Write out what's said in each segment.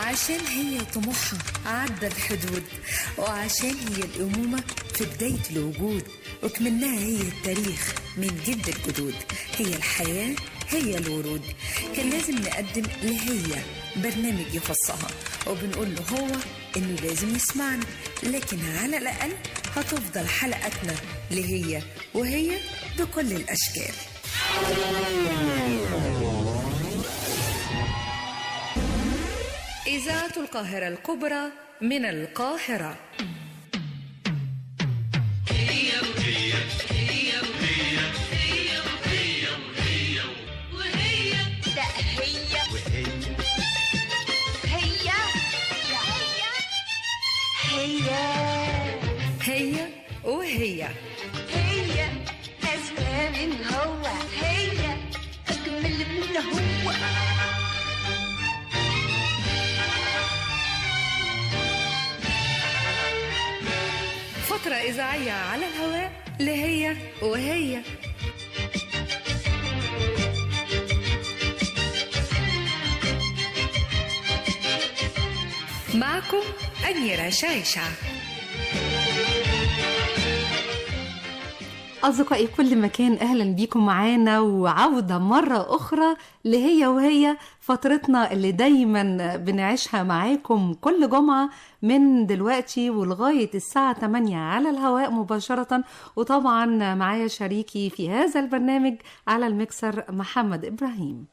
عشان هي طموحها عدى الحدود، وعشان هي الأمومة في بداية الوجود، وكمنها هي التاريخ من جد الجدود، هي الحياة هي الورود. كان لازم نقدم لهي برنامج يخصها، وبنقول له هو إنه لازم يسمعنا، لكن على الأقل هتفضل حلقتنا لهي وهي بكل الأشكال. إذاعة القاهرة الكبرى من القاهرة. هي وهي هي وهي هي وهي وهي وهي ده هي وهي هي هي هي وهي هي أسمى من هو، هي أجمل من هو. فترة إذاعية على الهواء لهي وهي. معكم أميرة شعيشع. أصدقائي كل مكان، أهلا بيكم معانا وعودة مرة أخرى لهي وهي، فترتنا اللي دايما بنعيشها معاكم كل جمعة من دلوقتي ولغاية الساعة 8 على الهواء مباشرة. وطبعا معايا شريكي في هذا البرنامج على المكسر محمد إبراهيم.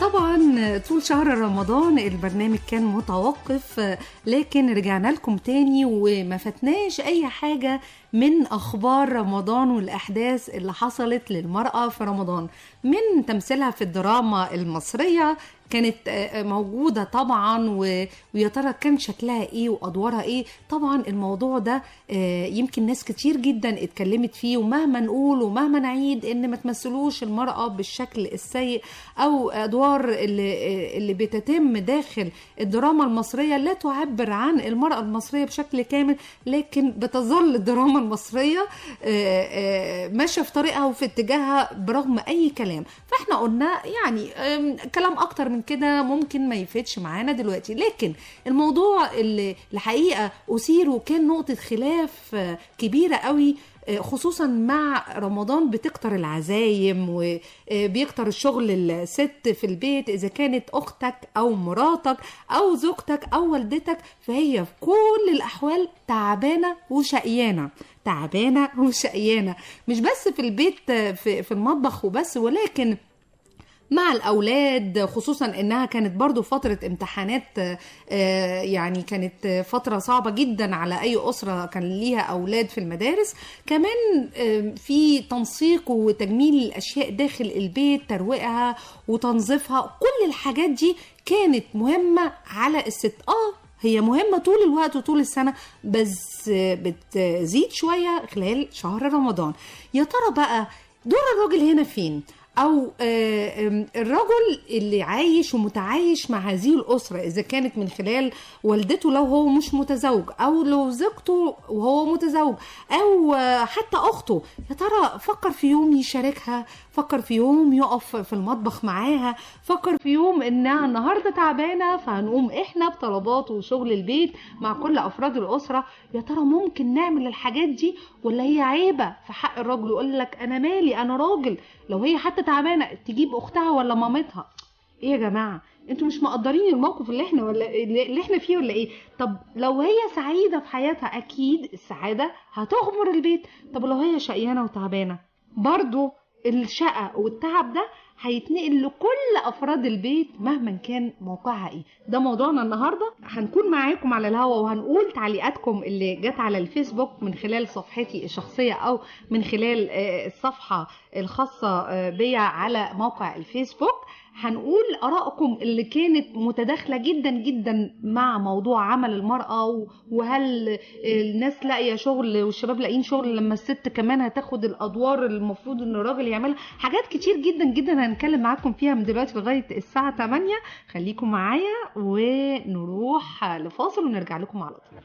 طبعا طول شهر رمضان البرنامج كان متوقف، لكن رجعنا لكم تاني وما فاتناش اي حاجة من اخبار رمضان والاحداث اللي حصلت للمرأة في رمضان، من تمثيلها في الدراما المصرية كانت موجودة طبعا، ويا ترى كان شكلها ايه وادوارها ايه. طبعا الموضوع ده يمكن ناس كتير جدا اتكلمت فيه، ومهما نقول ومهما نعيد ان ما تمثلوش المرأة بالشكل السيء او ادوار اللي بتتم داخل الدراما المصرية لا تعبر عن المرأة المصرية بشكل كامل، لكن بتظل الدراما المصرية ماشية في طريقها وفي اتجاهها برغم اي كلام. فاحنا قلنا يعني كلام اكتر من كده ممكن ما يفيدش معانا دلوقتي، لكن الموضوع اللي الحقيقة أثير وكان نقطة خلاف كبيرة قوي، خصوصا مع رمضان بتكتر العزايم وبيكتر الشغل الست في البيت، إذا كانت أختك أو مراتك أو زوجتك أو والدتك، فهي في كل الأحوال تعبانة وشقيانة، تعبانة وشقيانة، مش بس في البيت في المطبخ وبس، ولكن مع الأولاد، خصوصا إنها كانت برضو فترة امتحانات، يعني كانت فترة صعبة جدا على أي أسرة كان ليها أولاد في المدارس. كمان في تنسيق وتجميل الأشياء داخل البيت، ترويقها وتنظيفها، كل الحاجات دي كانت مهمة على الست. هي مهمة طول الوقت وطول السنة، بس بتزيد شوية خلال شهر رمضان. يا ترى بقى دور الراجل هنا فين؟ أو الرجل اللي عايش ومتعايش مع هذه الأسرة، إذا كانت من خلال والدته لو هو مش متزوج، أو لو زوجته وهو متزوج، أو حتى أخته، يا ترى فكر في يوم يشاركها، فكر في يوم يقف في المطبخ معاها، فكر في يوم إنها النهاردة تعبانة فهنقوم إحنا بطلبات وشغل البيت مع كل أفراد الأسرة. يا ترى ممكن نعمل الحاجات دي ولا هي عيبة في حق الرجل؟ يقول لك أنا مالي، أنا راجل. لو هي حتى تعبانة تجيب أختها ولا مامتها. إيه يا جماعة، انتوا مش مقدرين الموقف اللي احنا ولا اللي احنا فيه ولا ايه؟ طب لو هي سعيدة في حياتها أكيد السعادة هتغمر البيت. طب لو هي شقيانة وتعبانة برضو الشقة والتعب ده هيتنقل لكل أفراد البيت مهما كان موقعها إيه. ده موضوعنا النهاردة، هنكون معاكم على الهوا وهنقول تعليقاتكم اللي جت على الفيسبوك من خلال صفحتي الشخصية أو من خلال الصفحة الخاصة بيا على موقع الفيسبوك. هنقول آرائكم اللي كانت متداخلة جدا جدا مع موضوع عمل المرأة، وهل الناس لاقية شغل والشباب لاقيين شغل لما الست كمان هتاخد الأدوار المفروض ان الراجل يعملها. حاجات كتير جدا جدا هنتكلم معاكم فيها من دلوقتي لغاية الساعة 8. خليكم معايا ونروح لفاصل ونرجع لكم على طول.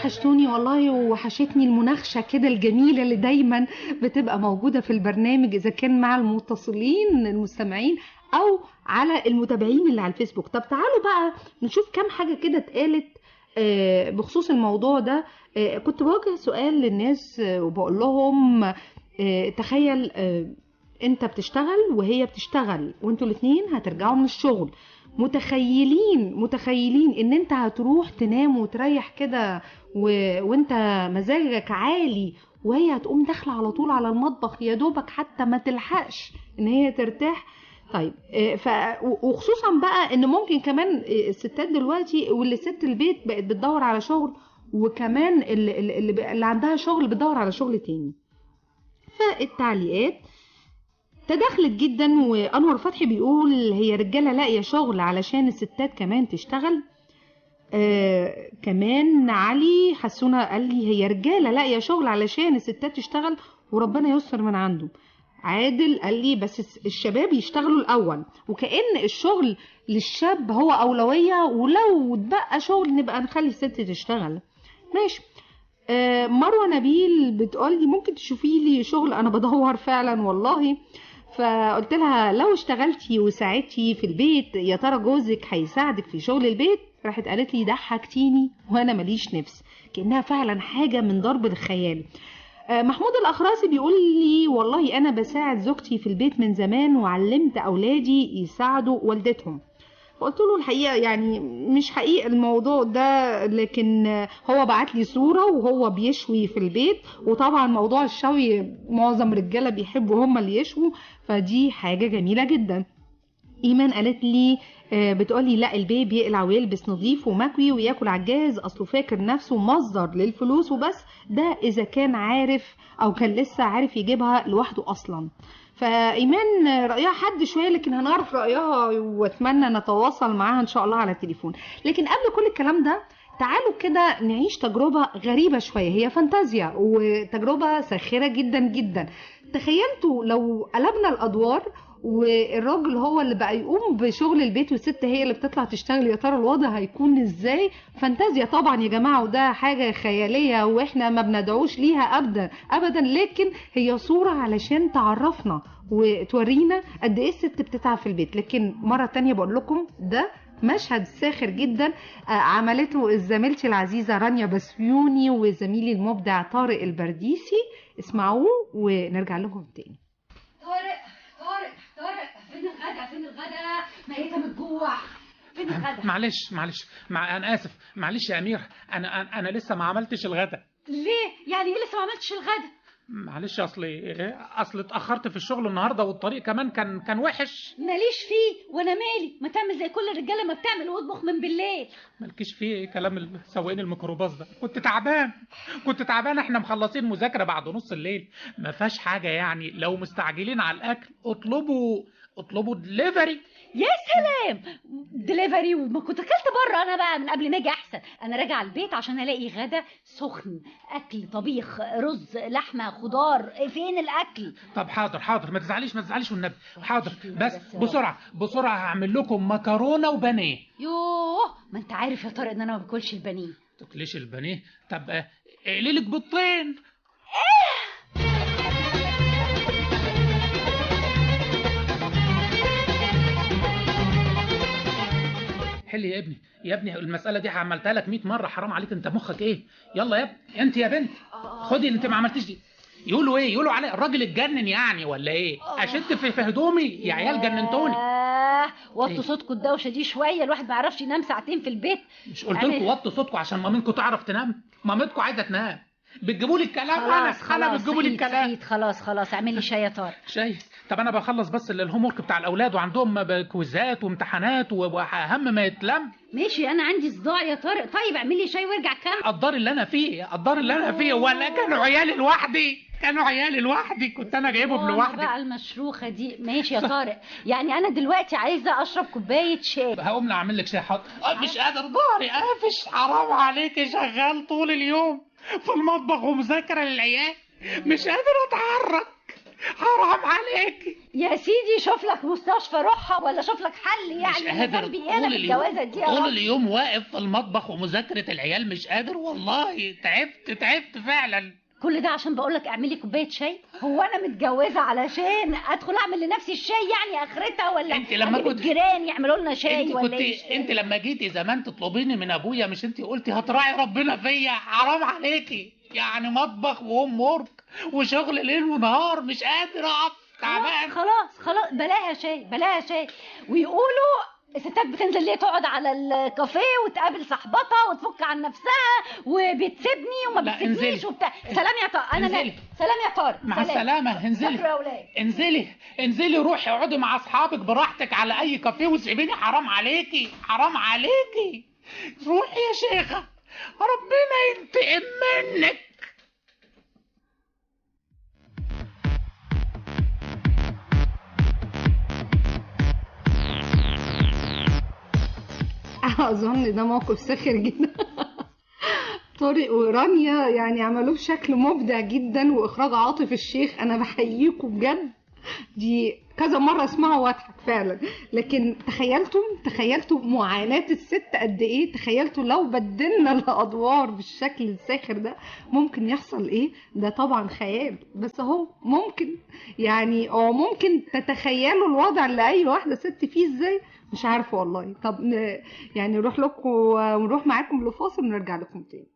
وحشتوني والله، وحشتني المناقشة كده الجميلة اللي دايما بتبقى موجودة في البرنامج، إذا كان مع المتصلين المستمعين أو على المتابعين اللي على الفيسبوك. طب تعالوا بقى نشوف كام حاجة كده اتقالت بخصوص الموضوع ده. كنت بواجه سؤال للناس وبقول لهم تخيل انت بتشتغل وهي بتشتغل وانتوا الاتنين هترجعوا من الشغل، متخيلين ان انت هتروح تنام وتريح كده وانت مزاجك عالي، وهي هتقوم داخله على طول على المطبخ يا دوبك حتى ما تلحقش ان هي ترتاح. طيب وخصوصا بقى ان ممكن كمان الستات دلوقتي واللي ست البيت بقت بتدور على شغل، وكمان اللي عندها شغل بتدور على شغل تاني. فالتعليقات تدخلت جدا، وانور فتحي بيقول هي رجاله لاقيه شغل علشان الستات كمان تشتغل. كمان علي حسونه قال لي هي رجاله لاقيه شغل علشان الستات تشتغل وربنا يستر من عنده. عادل قال لي بس الشباب يشتغلوا الاول، وكأن الشغل للشاب هو اولوية، ولو اتبقى شغل نبقى نخلي الست تشتغل. ماشي. مروه نبيل بتقول لي ممكن تشوفي لي شغل، انا بدور فعلا والله. فقلت لها لو اشتغلتي وساعدتي في البيت يا ترى جوزك هيساعدك في شغل البيت؟ راحت قالت لي ضحكتيني وانا ماليش نفس، كأنها فعلا حاجة من ضرب الخيال. محمود الأخراسي بيقول لي والله أنا بساعد زوجتي في البيت من زمان وعلمت أولادي يساعدوا والدتهم. فقلت له الحقيقة يعني مش حقيقي الموضوع ده، لكن هو بعت لي صورة وهو بيشوي في البيت، وطبعا موضوع الشوي معظم رجالة بيحبوا هم اللي يشووا، فدي حاجة جميلة جدا. إيمان قالت لي بتقولي لا البيبي بيقلع ويلبس نظيف ومكوي وياكل على الجاهز، اصله فاكر نفسه مصدر للفلوس وبس، ده اذا كان عارف او كان لسه عارف يجيبها لوحده اصلا. فايمان رايها حد شوية، لكن هنعرف رايها واتمنى نتواصل معاها ان شاء الله على التليفون. لكن قبل كل الكلام ده تعالوا كده نعيش تجربه غريبة شوية، هي فانتازيا وتجربه ساخرة جدا جدا. تخيلتوا لو قلبنا الادوار والراجل هو اللي بقى يقوم بشغل البيت والست هي اللي بتطلع تشتغل، يا ترى الوضع هيكون ازاي؟ فانتازيا طبعا يا جماعة، وده حاجة خيالية واحنا ما بندعوش ليها ابدا ابدا، لكن هي صورة علشان تعرفنا وتورينا قد ايه الست بتتعب في البيت. لكن مرة تانية بقول لكم ده مشهد ساخر جدا عملته زميلتي العزيزة رانيا بسيوني وزميلي المبدع طارق البرديسي، اسمعوه ونرجع لكم تاني. طارق طارق طارق، فين الغدا؟ فين الغدا؟ ميتة من الجوع، فين الغدا؟ معلش معلش، انا اسف، معلش يا امير، انا لسه ما عملتش الغدا. ليه؟ يعني ايه لسه ما عملتش الغدا؟ معلش اصل اتاخرت في الشغل النهارده، والطريق كمان كان وحش. ماليش فيه وانا مالي، ما تعمل زي كل الرجالة ما بتعمل واطبخ من بالليل. مالكيش فيه كلام سواقين الميكروباص ده، كنت تعبان. احنا مخلصين مذاكرة بعد نص الليل، ما فيهاش حاجة يعني. لو مستعجلين على الاكل اطلبوا دليفري. يا سلام، دليفري! وما كنت اكلت بره انا بقى من قبل ما اجي احسن. انا راجعه البيت عشان الاقي غدا سخن، اكل طبيخ، رز، لحمه، خضار. فين الاكل؟ طب حاضر، ما تزعليش والنبي، حاضر، بس بسرعة هعمل لكم مكرونه وبانيه. يوه، ما انت عارف يا طارق ان انا ما باكلش البانيه. تاكليش البانيه؟ طب اقلي لك بيضتين. ايه؟ حل يا ابني، يا ابني المسألة دي عملتها لك 100 مرة، حرام عليك، انت مخك ايه؟ يلا يا ابني، انت يا بنت خدي اللي انت ما عملتيش دي. يقولوا ايه؟ يقولوا على الراجل اتجنن يعني ولا ايه؟ اشد في هدومي يا عيال، جننتوني. وطوا صوتكم الدوشة دي شوية، الواحد ما يعرفش ينام ساعتين في البيت. مش قلت لكم وطوا صوتكم عشان مامتكم تعرف تنام؟ مامتكم عايزة تنام، بتجيبوا لي الكلام. انا بتجيبوا لي الكلام. خلاص اعمل لي شاي يا طارق. شاي؟ طب انا بخلص بس ال homework بتاع الاولاد، وعندهم كويزات وامتحانات واهم ما يتلم. ماشي، انا عندي صداع يا طارق. طيب اعمل لي شاي وارجع كمل. قدر اللي انا فيه، ولا كانوا عيالي لوحدي، كنت انا جايبهم لوحدي بقى المشروخه دي. ماشي يا طارق، يعني انا دلوقتي عايزه اشرب كوباية شاي. هقوم اعمل لك شاي. حاضر. مش قادر، ضهري قافش، حرام عليك، شغال طول اليوم في المطبخ ومذاكره للعيال، مش قادر اتحرك. حرام عليكي يا سيدي. شوف لك مستشفى روحها ولا شوف لك حل يعني. مش قادر طول اليوم، طول اليوم واقف في المطبخ ومذاكرة العيال، مش قادر والله، تعبت فعلا. كل ده عشان بقولك اعملي كوباية شاي؟ هو انا متجوزة علشان ادخل اعمل لنفسي الشاي يعني اخرتها؟ ولا انت لما كنت الجيران يعملوا لنا شاي انت ولا كنت ايه؟ انت لما جيتي زمان تطلبيني من ابويا مش انت قلتي هتراعي ربنا فيا؟ حرام عليكي يعني، مطبخ و homework وشغل ليل ونهار، مش قادر اقف، تعبان. خلاص بلاها شاي بلاها شاي. ويقولوا الستات بتنزل ليه تقعد على الكافيه وتقابل صاحبتها وتفك عن نفسها وبتسيبني وما بتسيبنيش وبتاع. سلام يا طارق، انا نازل. سلام يا طارق، مع السلامة. انزلي انزلي انزلي، روحي اقعدي مع اصحابك براحتك على اي كافيه وسيبيني، حرام عليكي حرام عليكي. روحي يا شيخه، ربنا ينتقم منك. اظن ده موقف ساخر جدا. طارق ورانيا يعني عملوه بشكل مبدع جدا، واخراج عاطف الشيخ، انا بحييكم بجد، دي كذا مرة اسمعه واضحك فعلا. لكن تخيلتم معاناة الست قد ايه؟ تخيلتوا لو بدلنا الادوار بالشكل الساخر ده ممكن يحصل ايه؟ ده طبعا خيال، بس اهو ممكن يعني، او ممكن تتخيلوا الوضع اللي اي واحدة ست فيه ازاي، مش عارفه والله. طب يعني نروح لكم ونروح معاكم لفاصل ونرجع لكم تاني.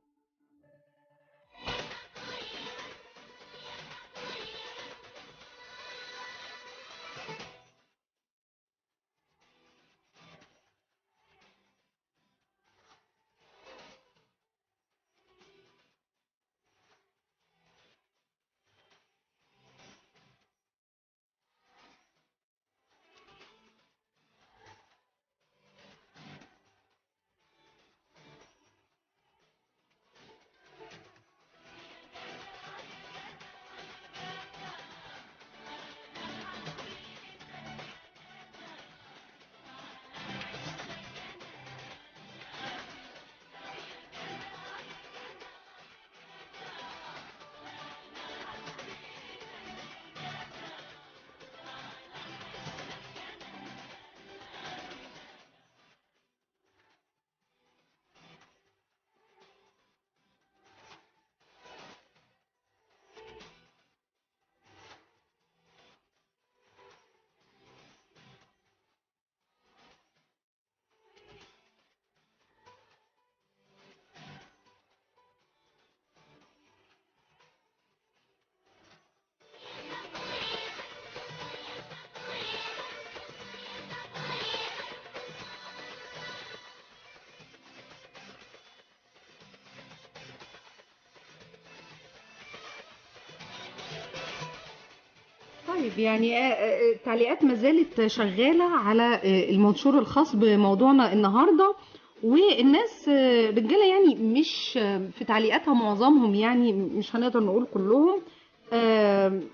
طيب يعني التعليقات ما زالت شغالة على المنشور الخاص بموضوعنا النهاردة، والناس رجالة يعني مش في تعليقاتها معظمهم، يعني مش هنقدر نقول كلهم.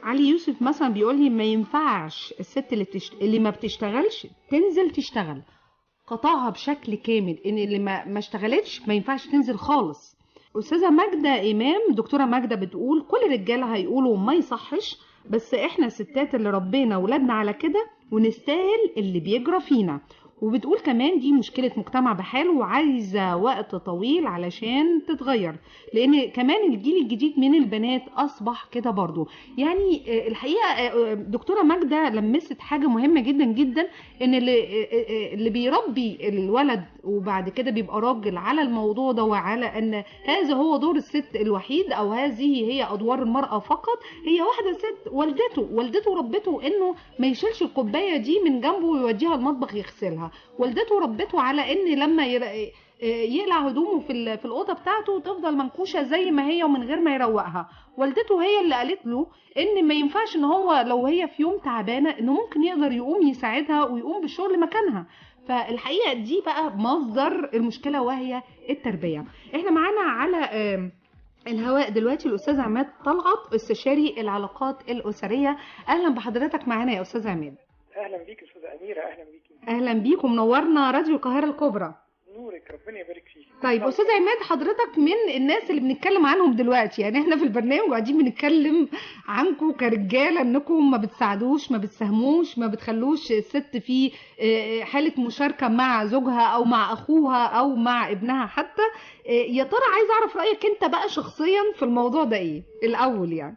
علي يوسف مثلا بيقول لي ما ينفعش الست اللي ما بتشتغلش تنزل تشتغل، قطعها بشكل كامل، ان اللي ما اشتغلتش ما ينفعش تنزل خالص. أستاذة ماجدة إمام، دكتورة ماجدة بتقول كل الرجالة هيقولوا ما يصحش، بس احنا الستات اللي ربينا ولادنا على كده ونستاهل اللي بيجرى فينا. وبتقول كمان دي مشكلة مجتمع بحاله وعايزة وقت طويل علشان تتغير، لان كمان الجيل الجديد من البنات اصبح كده برضو. يعني الحقيقة دكتورة ماجدة لمست حاجة مهمة جدا جدا، ان اللي بيربي الولد وبعد كده بيبقى راجل على الموضوع ده، وعلى ان هذا هو دور الست الوحيد او هذه هي ادوار المرأة فقط، هي واحدة ست والدته ربته انه ما يشيلش الكوباية دي من جنبه ويوديها المطبخ يغسلها، والدته ربته على ان لما يقلع هدومه في الاوضة بتاعته تفضل منكوشه زي ما هي ومن غير ما يروقها، والدته هي اللي قالت له ان ما ينفعش ان هو لو هي في يوم تعبانة انه ممكن يقدر يقوم يساعدها ويقوم بالشغل مكانها. فالحقيقة دي بقى مصدر المشكلة وهي التربية. احنا معانا على الهواء دلوقتي الاستاذ عماد طلعت، استشاري العلاقات الاسرية. اهلا بحضرتك معانا يا استاذ عماد. اهلا بيك استاذه اميره. اهلا بيكي. اهلا بيك ومنورنا راديو القاهرة الكبرى. نورك نورك، ربنا يبارك فيك. طيب استاذ عماد، حضرتك من الناس اللي بنتكلم عنهم دلوقتي، يعني احنا في البرنامج قاعدين بنتكلم عنكم كرجاله انكم ما بتساعدوش، ما بتساهموش، ما بتخلوش الست في حاله مشاركة مع زوجها او مع اخوها او مع ابنها حتى. يا ترى عايز اعرف رايك انت بقى شخصيا في الموضوع ده ايه الاول؟ يعني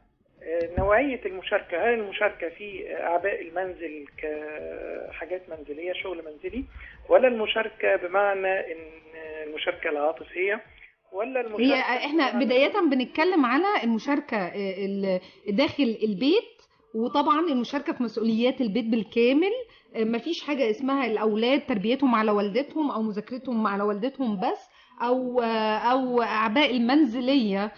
نوعية المشاركة، هل المشاركة في أعباء المنزل كحاجات منزلية، شغل منزلي، ولا المشاركة بمعنى إن المشاركة العاطفية، ولا المشاركة؟ هي احنا بداية بنتكلم على المشاركة داخل البيت، وطبعا المشاركة في مسؤوليات البيت بالكامل. مفيش حاجة اسمها الأولاد تربيتهم على والدتهم أو مذاكرتهم على والدتهم بس، او اعباء المنزلية.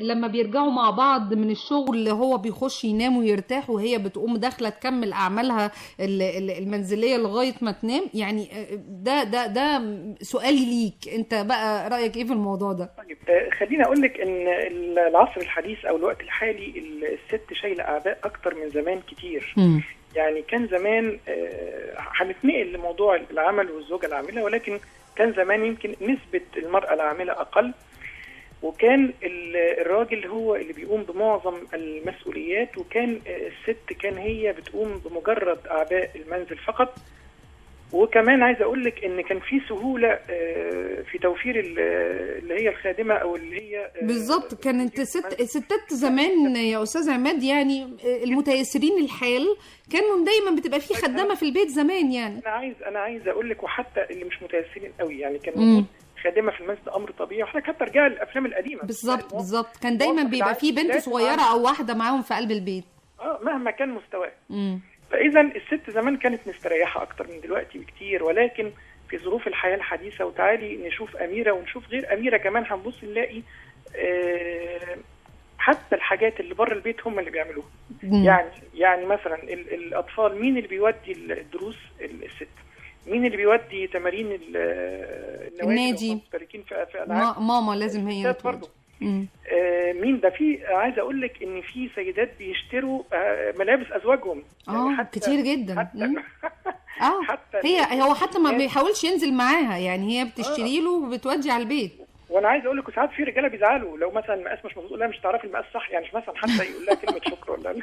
لما بيرجعوا مع بعض من الشغل هو بيخش ينام ويرتاح، وهي بتقوم داخله تكمل اعمالها المنزلية لغاية ما تنام. يعني ده ده ده سؤالي ليك انت بقى، رايك ايه في الموضوع ده؟ طيب خليني اقول لك ان العصر الحديث او الوقت الحالي الست شايله اعباء اكتر من زمان كتير. يعني كان زمان، هنتنقل لموضوع العمل والزوجة العاملة، ولكن كان زمان يمكن نسبة المرأة العاملة أقل، وكان الراجل هو اللي بيقوم بمعظم المسؤوليات، وكان الست كان هي بتقوم بمجرد أعباء المنزل فقط. وكمان عايز أقول لك إن كان في سهولة في توفير اللي هي الخادمة أو اللي هي بالظبط. كانت ستات زمان يا أستاذ عماد، يعني المتيسرين الحال كانوا دايما بتبقى في خدامة في البيت زمان. يعني أنا عايز أقول لك، وحتى اللي مش متيسرين قوي يعني كان موجود خادمة في المنزل، أمر طبيعي. وحضرتك حتى رجع للأفلام القديمة. بالظبط بالظبط، كان دايما بيبقى في بنت صغيرة أو واحدة معاهم في قلب البيت، مهما كان مستواه. فإذا الست زمان كانت مستريحة أكتر من دلوقتي بكتير، ولكن في ظروف الحياة الحديثة، وتعالي نشوف أميرة ونشوف غير أميرة كمان، هنبص نلاقي حتى الحاجات اللي بره البيت هم اللي بيعملوها. يعني مثلا الأطفال، مين اللي بيودي الدروس؟ الست. مين اللي بيودي تمارين النادي؟ مشتركين في ألعاب ماما لازم هي اللي تودي. مين ده؟ في عايز اقول لك ان في سيدات بيشتروا ملابس ازواجهم، يعني حتى كتير جدا. حتى هي هو حتى ما بيحاولش ينزل معاها، يعني هي بتشتري له وبتودي على البيت. وانا عايز اقول لك ساعات في رجاله بيزعلوا لو مثلا المقاس مش مظبوط، لا مش تعرفي المقاس صح، يعني مش مثلا حتى يقول لها كلمة شكر ولا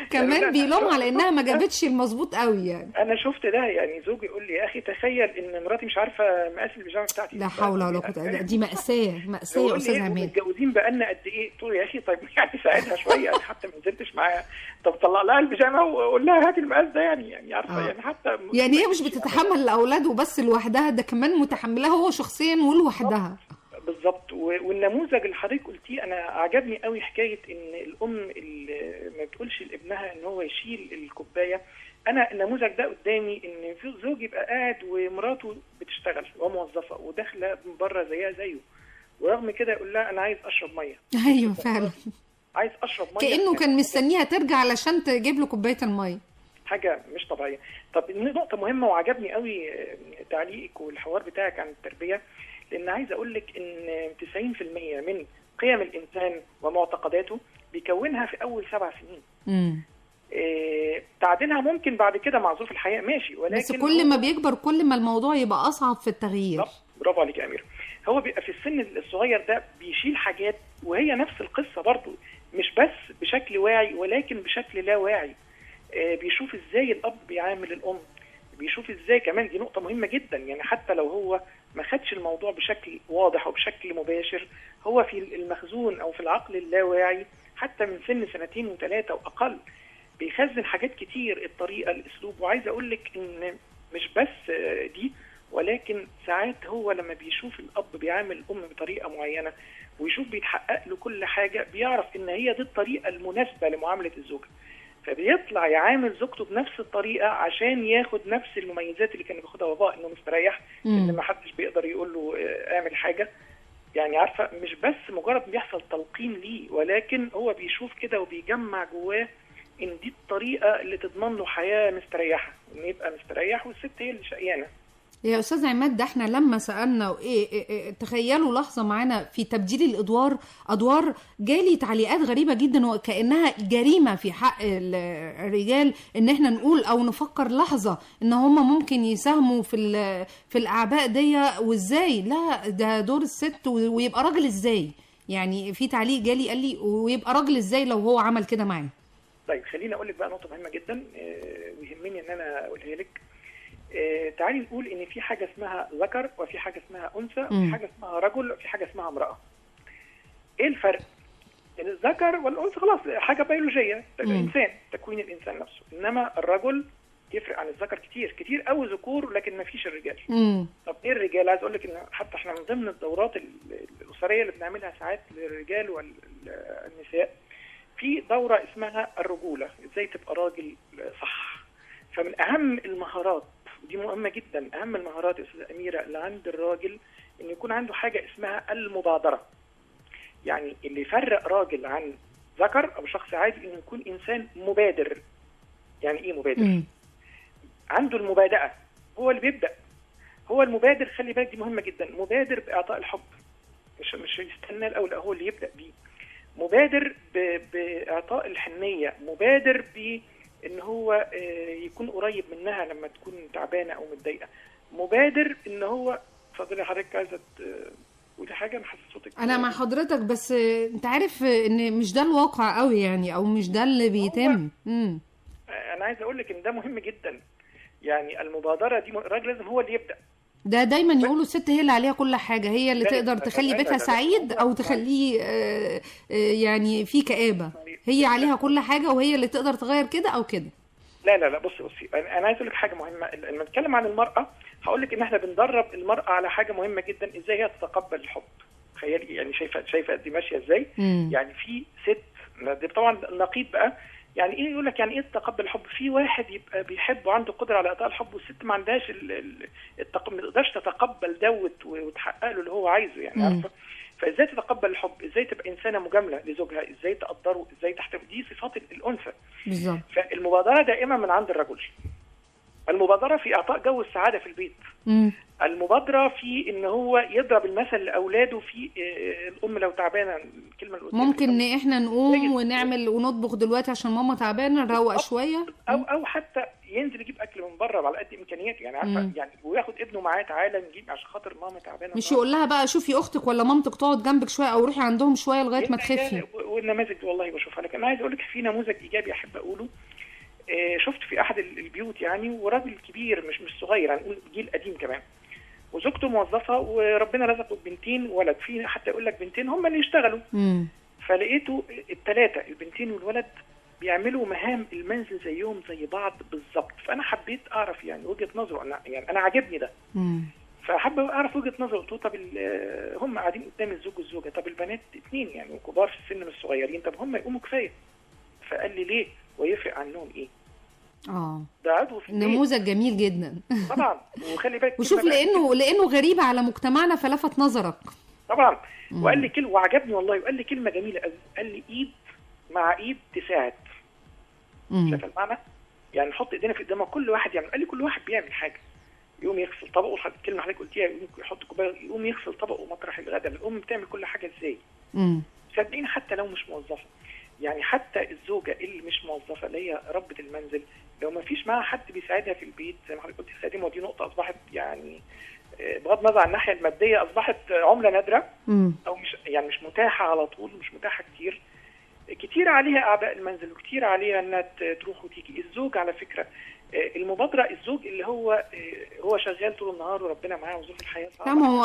كمان بيلوم على انها ما جابتش المظبوط قوي. يعني انا شفت ده، يعني زوجي يقول لي يا اخي تخيل ان مراتي مش عارفه مقاس البيجامه بتاعتي. لا حول ولا قوة الا، دي مأساة مأساة يا استاذ عماد. متجوزين بقالنا قد ايه؟ تقول يا اخي طيب يعني ساعدها شوية، يعني حتى ما نزلتش معاها، طب طلع لها البيجامه وقول لها هاتي المقاس ده، يعني عارفه يعني حتى يعني هي مش بتتحمل الاولاد وبس لوحدها، ده كمان متحملها هو شخصيا ولوحدها. بالظبط. والنموذج اللي حضرتك قلتيه انا عجبني قوي، حكاية ان الام اللي ما بتقولش لابنها ان هو يشيل الكوباية. انا النموذج ده قدامي، ان في زوج يبقى قاعد ومراته بتشتغل وموظفه وداخله من بره زيها زيه، ورغم كده يقول لها انا عايز اشرب مية. ايوه فعلا، عايز اشرب مية، كانه كان مستنيها ترجع علشان تجيب له كوباية المية. حاجة مش طبيعية. طب نقطة مهمة وعجبني قوي تعليقك والحوار بتاعك عن التربية، لأن عايز أقول لك إن 90% من قيم الإنسان ومعتقداته بيكونها في أول 7 سنين. تعديلها ممكن بعد كده مع ظروف الحياة ماشي، ولكن بس كل ما بيكبر كل ما الموضوع يبقى أصعب في التغيير. برافو عليك يا أمير. هو بيبقى في السن الصغير ده بيشيل حاجات، وهي نفس القصة برضو، مش بس بشكل واعي ولكن بشكل لا واعي. بيشوف إزاي الأب بيعامل الأم، بيشوف إزاي كمان، دي نقطة مهمة جدا، يعني حتى لو هو ما خدش الموضوع بشكل واضح وبشكل مباشر، هو في المخزون أو في العقل اللاواعي حتى من سن 2 و3 وأقل بيخزن حاجات كتير، الطريقة، الأسلوب. وعايز أقول لك إن مش بس دي، ولكن ساعات هو لما بيشوف الأب بيعامل الأم بطريقة معينة ويشوف بيتحقق له كل حاجة، بيعرف إن هي دي الطريقة المناسبة لمعاملة الزوجة، فبيطلع يعامل زوجته بنفس الطريقة عشان ياخد نفس المميزات اللي كان بياخدها باباه، انه مستريح، ان ما حدش بيقدر يقول له اعمل حاجة. يعني عارفه مش بس مجرد بيحصل تلقين ليه، ولكن هو بيشوف كده وبيجمع جواه ان دي الطريقة اللي تضمن له حياة مستريحه، ان يبقى مستريح والست هي اللي شقيانه. يا استاذ عماد، ده احنا لما سالنا إيه تخيلوا لحظة معانا في تبديل الادوار، ادوار جالي تعليقات غريبة جدا وكانها جريمة في حق الرجال ان احنا نقول او نفكر لحظة ان هم ممكن يساهموا في الاعباء دي، وازاي لا ده دور الست ويبقى راجل ازاي. يعني في تعليق جالي قال لي ويبقى راجل ازاي لو هو عمل كده معاه. طيب خليني اقول لك بقى نقطة مهمة جدا ويهمني ان انا اقولها لك. تعالي نقول ان في حاجة اسمها ذكر وفي حاجة اسمها انثى وفي حاجة اسمها رجل وفي حاجة اسمها امراة. ايه الفرق؟ ان الذكر والانثى خلاص حاجة بيولوجية، الانسان تكوين الانسان نفسه، انما الرجل يفرق عن الذكر كتير كتير قوي، ذكور لكن ما فيش الرجال. طب ايه الرجال؟ عايز اقول لك ان حتى احنا من ضمن الدورات الاسرية اللي بنعملها ساعات للرجال والنساء في دوره اسمها الرجولة، ازاي تبقى راجل صح. فمن اهم المهارات، ودي مهمة جدا، اهم المهارات يا استاذه اميره اللي عند الراجل ان يكون عنده حاجة اسمها المبادرة. يعني اللي يفرق راجل عن ذكر او شخص عادي انه يكون انسان مبادر. يعني ايه مبادر؟ عنده المبادئه، هو اللي بيبدا، هو المبادر. خلي بالك دي مهمة جدا، مبادر باعطاء الحب، مش يستنى الاول، هو اللي يبدا بيه. مبادر باعطاء الحنيه، مبادر بان هو يكون قريب منها لما تكون تعبانة او متضايقة، مبادر ان هو. اتفضلي حضرتك، عايزه تقولي حاجة؟ انا حاسس صوتك. انا مع حضرتك، بس انت عارف ان مش ده الواقع قوي يعني، او مش ده اللي بيتم. انا عايز اقول لك ان ده مهم جدا، يعني المبادرة دي الراجل لازم هو اللي يبدا. ده دايما يقولوا الست هي اللي عليها كل حاجة، هي اللي تقدر تخلي بيتها سعيد او تخليه يعني في كآبه، هي عليها كل حاجة وهي اللي تقدر تغير كده او كده. لا لا لا، بصي انا عايز اقول لك حاجة مهمة. لما نتكلم عن المراة هقول لك ان احنا بندرب المراة على حاجة مهمة جدا، ازاي هي تتقبل الحب. تخيلي يعني، شايفه دي ماشية ازاي. يعني في ست، دي طبعا النقيض بقى، يعني ايه يقول لك يعني ايه تقبل الحب؟ في واحد يبقى بيحب وعنده قدره على اعطاء الحب، والست ما عندهاش ما تقدرش تتقبل دوت وتحقق له اللي هو عايزه، يعني عارفه. فازاي تتقبل الحب؟ ازاي تبقى انسانه مجاملة لزوجها؟ ازاي تقدره؟ ازاي تحترم؟ دي صفات الانثى بالظبط. فالمبادره دائما من عند الرجل، المبادرة في اعطاء جو السعادة في البيت، المبادرة في ان هو يضرب المثل لاولاده في الام لو تعبانة، الكلمة اللي ممكن ان احنا نقوم ونعمل ونطبخ دلوقتي عشان ماما تعبانة، نروق شوية، او حتى ينزل يجيب اكل من بره على قد امكانياته، يعني عارفه يعني، وياخد ابنه معاه، تعالى نجيب عشان خاطر ماما تعبانة. مش يقول لها بقى شوفي اختك ولا مامتك تقعد جنبك شوية او روحي عندهم شوية لغاية ما تخفي. والنماذج والله بشوفها لك. انا عايز اقول لك في نموذج ايجابي احب اقوله، شفت في احد البيوت يعني، وراجل كبير مش صغير، يعني نقول جيل قديم كمان، وزوجته موظفة وربنا رزقه ببنتين ولد، في حتى يقول لك بنتين هم اللي يشتغلوا. فلقيته الثلاثة البنتين والولد بيعملوا مهام المنزل زيهم زي بعض بالظبط. فانا حبيت اعرف يعني وجهه نظره، انا يعني انا عاجبني ده، فحابب اعرف وجهه نظره. قلت له طب هم قاعدين قدام الزوج والزوجة، طب البنات اتنين يعني وكبار في السن مش صغيرين، طب هم يقوموا كفاية. فقال لي ليه ويفرق عنهم ايه؟ ده عضو في البيت. نموذج جميل جدا طبعا. وخلي بالك وشوف لانه غريب على مجتمعنا فلفت نظرك طبعا. وقال لي كلمة وعجبني والله، وقال لي كلمة جميلة قوي، قال لي ايد مع ايد تساعد. شايف المعنى؟ يعني نحط ايدينا في قدامنا، كل واحد يعمل. قال لي كل واحد بيعمل حاجة، يقوم يغسل طبقه، الكلمة حضرتك قلتيها، يقوم يحط كوباية، يقوم يغسل طبقه مطرح الغداء. الام بتعمل كل حاجة ازاي؟ صدقيني حتى لو مش موظفة، يعني حتى الزوجة اللي مش موظفة اللي هي ربة المنزل، لو ما فيش معاها حد بيساعدها في البيت زي ما حضرتك قلت الخادمة، ودي نقطة أصبحت يعني بغض النظر عن الناحية المادية أصبحت عملة نادرة، أو مش يعني مش متاحة على طول، مش متاحة كتير كتير عليها أعباء المنزل، وكتير عليها إنها تروح وتيجي. الزوج على فكرة المبادرة، الزوج اللي هو شغال طول النهار وربنا معاه وظروف الحياة صعبة. نعم. هو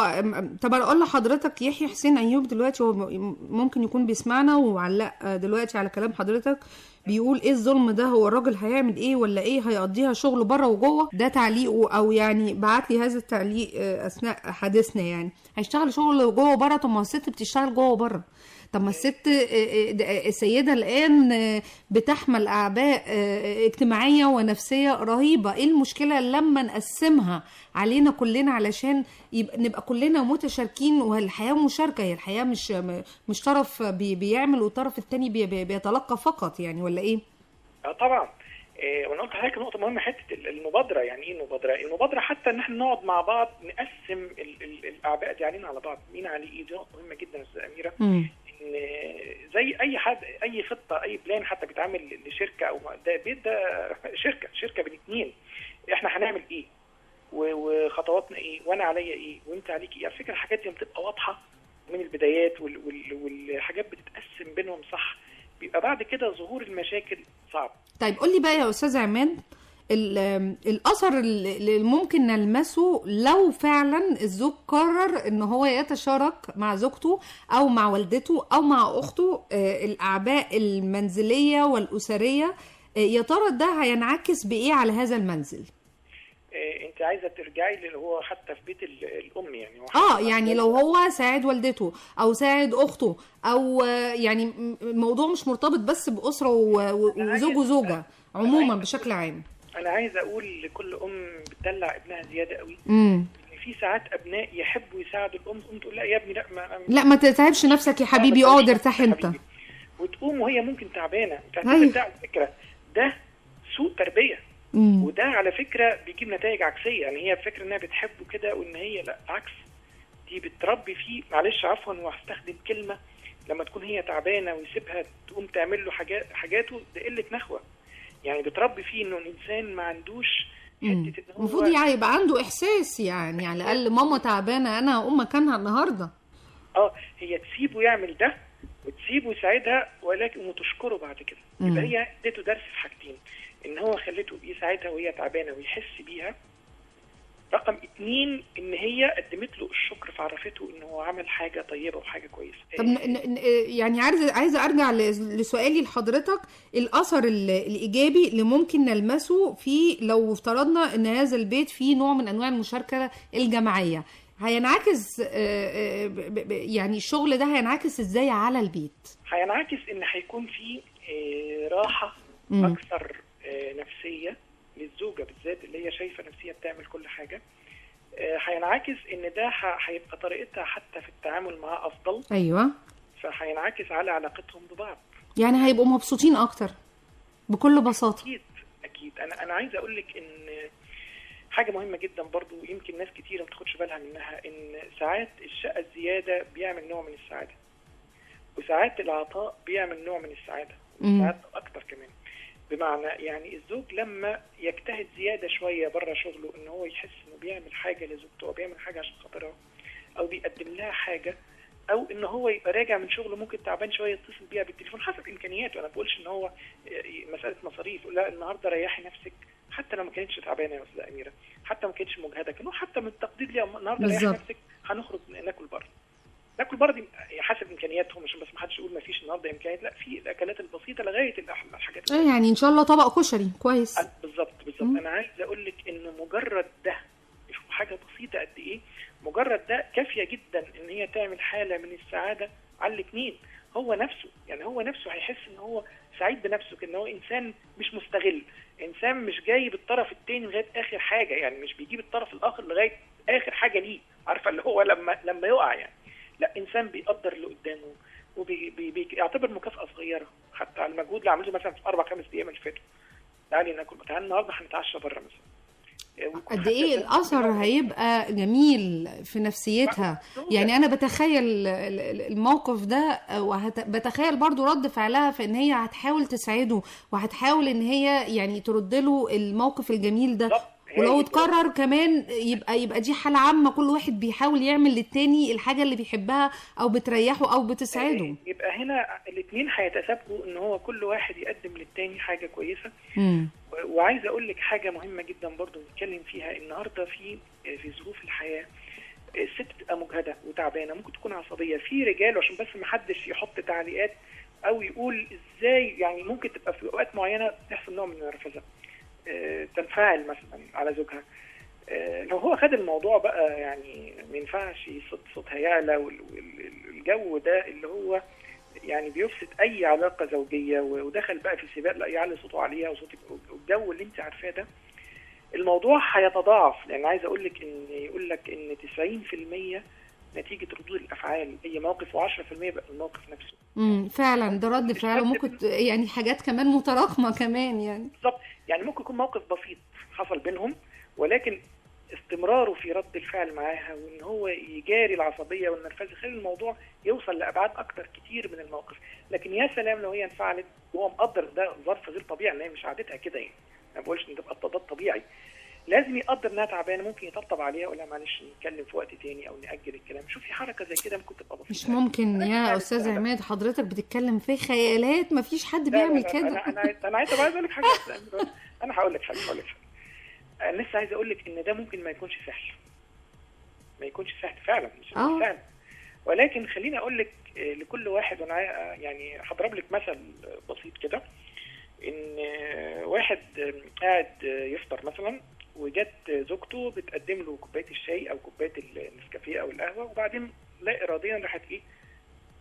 طب اقول لحضرتك يحيى حسين ايوب دلوقتي هو ممكن يكون بيسمعنا وعلق دلوقتي على كلام حضرتك، بيقول ايه الظلم ده؟ هو الراجل هيعمل ايه ولا ايه؟ هيقضيها شغله بره وجوه؟ ده تعليقه، او يعني بعت لي هذا التعليق اثناء حديثنا، يعني هيشتغل شغل جوه وبره؟ طب ما الست بتشتغل جوه وبره. طب ما الست السيدة الآن بتحمل أعباء اجتماعية ونفسية رهيبة، ايه المشكلة لما نقسمها علينا كلنا علشان نبقى كلنا متشاركين؟ والحياة مشاركة، هي الحياة مش طرف بيعمل والطرف التاني بيتلقى فقط، يعني ولا ايه؟ طبعا. وانا قلت لحضرتك نقطة مهمة، حتة المبادرة. يعني ايه المبادرة؟ المبادرة حتى ان احنا نقعد مع بعض نقسم الاعباء دي علينا على بعض، مين عليه ايه. دي نقطة مهمة جدا يا استاذه اميره. ان زي اي حد، اي خطه، اي plan حتى بيتعمل لشركة او ده بيت، ده شركة بين اتنين، احنا هنعمل ايه وخطواتنا ايه، وانا عليا ايه وانت عليك ايه. على فكرة الحاجات دي بتبقى واضحة من البدايات، والحاجات بتتقسم بينهم صح، بيبقى بعد كده ظهور المشاكل صعب. طيب قول لي بقى يا استاذ عماد، الاثر اللي ممكن نلمسه لو فعلا الزوج قرر ان هو يتشارك مع زوجته او مع والدته او مع اخته الاعباء المنزلية والاسرية، يا ترى ده هينعكس بايه على هذا المنزل؟ انت عايزه ترجعي اللي هو حتى في بيت الام يعني، يعني لو هو ساعد والدته او ساعد اخته، او يعني الموضوع مش مرتبط بس باسره وزوج وزوجه، عموما بشكل عام. انا عايزه اقول لكل ام بتدلع ابنها زيادة قوي، ان في ساعات ابناء يحبوا يساعدوا الام، تقوم تقول لا يا ابني، لا ما لا ما تتعبش نفسك يا حبيبي، اقعد ارتاح انت، وتقوم وهي ممكن تعبانة. ده على فكرة ده سوء تربيه، وده على فكرة بيجيب نتائج عكسية. يعني هي فكرة انها بتحبه كده، وان هي لا عكس، دي بتربي فيه، معلش عفوا وهستخدم كلمة، لما تكون هي تعبانة ويسيبها تقوم تعمل له حاجاته، ده قلة نخوه. يعني بتربي فيه انه الانسان ما عندوش حتة ان هو المفروض يعني يبقى عنده احساس، يعني على الاقل ماما تعبانة انا هقوم مكانها النهارده. هي تسيبه يعمل ده وتسيبه يساعدها، ولكن وتشكره بعد كده. يبقى هي اديته درس في حاجتين، ان هو خلته يساعدها وهي تعبانة ويحس بيها. رقم 2 ان هي قدمت له الشكر، فعرفته ان هو عمل حاجة طيبة وحاجه كويسة. طب يعني عايزه ارجع لسؤالي لحضرتك، الاثر الايجابي اللي ممكن نلمسه في لو افترضنا ان هذا البيت فيه نوع من انواع المشاركة الجماعية، هينعكس يعني الشغل ده هينعكس ازاي على البيت؟ هينعكس ان هيكون فيه راحة اكثر نفسية للزوجة بالذات، اللي هي شايفه نفسية بتعمل كل حاجة. هينعكس ان ده هيبقى طريقتها حتى في التعامل معاه افضل. ايوه، فهينعكس على علاقتهم ببعض، يعني هيبقوا مبسوطين اكتر بكل بساطة. اكيد اكيد. انا عايزه اقول لك ان حاجة مهمة جدا برضو، يمكن ناس كتير ما بتاخدش بالها منها، ان ساعات الشقة الزيادة بيعمل نوع من السعادة، وساعات العطاء بيعمل نوع من السعادة، وساعات اكتر كمان. بمعنى يعني الزوج لما يجتهد زيادة شوية بره شغله، ان هو يحس انه بيعمل حاجة لزوجته، او بيعمل حاجة عشان خاطرها، او بيقدم لها حاجة، او ان هو يبقى راجع من شغله ممكن تعبان شوية يتصل بيها بالتليفون حسب امكانياته. انا ما بقولش ان هو مسالة مصاريف، لا النهارده ريحي نفسك، حتى لو ما كانتش تعبانة يا استاذه اميره، حتى ما كانتش مجهده، كانوا حتى من التقدير ليها النهارده ريحي نفسك، هنخرج ناكل بره. ناكل بره دي حسب امكانياتهم، عشان بس ما حدش يقول ما فيش النهارده امكانيات، لا في الاكلات البسيطة لغاية الحاجات يعني ان شاء الله طبق كشري كويس. بالظبط بالظبط. انا عايز اقول لك ان مجرد ده، شوف حاجة بسيطة قد ايه، مجرد ده كافيه جدا ان هي تعمل حاله من السعادة على الاثنين. هو نفسه يعني هو نفسه هيحس ان هو سعيد بنفسه، ان هو انسان مش مستغل، انسان مش جايب الطرف الثاني لغاية اخر حاجة، يعني مش بيجيب الطرف الاخر لغاية اخر حاجة ليه، عارفه اللي هو لما يقع يعني. لا، انسان بيقدر اللي قدامه وبيعتبر مكافاة صغيرة حتى على المجهود اللي عملته مثلا في 4-5 ايام اللي فاتوا. تعالي ناكل، تعالي النهارده هنتعشى بره مثلا. قد ايه الاثر هيبقى جميل في نفسيتها. يعني انا بتخيل الموقف ده، وبتخيل برضو رد فعلها في ان هي هتحاول تساعده، وهتحاول ان هي يعني ترد له الموقف الجميل ده. ولو اتكرر كمان يبقى دي حالة عامة، كل واحد بيحاول يعمل للتاني الحاجة اللي بيحبها او بتريحه او بتسعده. يبقى هنا الاثنين هيتسابقوا ان هو كل واحد يقدم للتاني حاجة كويسة. وعايز اقول لك حاجة مهمة جدا برضو نتكلم فيها النهاردة، في ظروف الحياة الست بتبقى مجهدة وتعبانة، ممكن تكون عصبية. في رجال، عشان بس ما حدش يحط تعليقات او يقول ازاي، يعني ممكن تبقى في اوقات معينة تحصل نوع من النرفزة، تنفعل مثلا على زوجها. لو هو خد الموضوع بقى يعني ما ينفعش صوتها يعلى، والجو ده اللي هو يعني بيفسد اي علاقة زوجيه، ودخل بقى في سباق لا يعلي صوته عليها وصوت، والجو اللي انت عارفاه ده، الموضوع هيتضاعف. لان عايز اقول لك ان يقول لك ان 90% نتيجة ردود الافعال اي موقف، و10% بقى الموقف نفسه. فعلا ده رد فعل، وممكن يعني حاجات كمان متراكمه كمان يعني. بالظبط، يعني ممكن يكون موقف بسيط حصل بينهم، ولكن استمراره في رد الفعل معاها وان هو يجاري العصبية والنرفزه يخلي الموضوع يوصل لابعاد اكتر كتير من الموقف. لكن يا سلام لو هي انفعلت وهو مقدر ده ظرف غير طبيعي، ان هي مش عادتها كده يعني، ما بقولش ان ده الطبيعي، لازم يقدر انها تعبانة، ممكن يطبطب عليها ويقول لها معلش نتكلم في وقت تاني او ناجل الكلام. شوفي حركة زي كده ممكن تبقى بسيطة. مش ممكن يا استاذ عماد، حضرتك بتتكلم في خيالات، مفيش حد بيعمل كده. انا عايز اقول لك حاجة، انا هقول لك حاجة، انا لسه عايز اقول لك ان ده ممكن ما يكونش سهل، ما يكونش سهل فعلا، مش سهل، ولكن خليني اقول لك لكل واحد، وانا يعني هضرب لك مثل بسيط كده، ان واحد قاعد يفطر مثلا، وجت زوجته بتقدم له كوباية الشاي او كوباية النسكافيه او القهوة، وبعدين لا اراديا راحت ايه،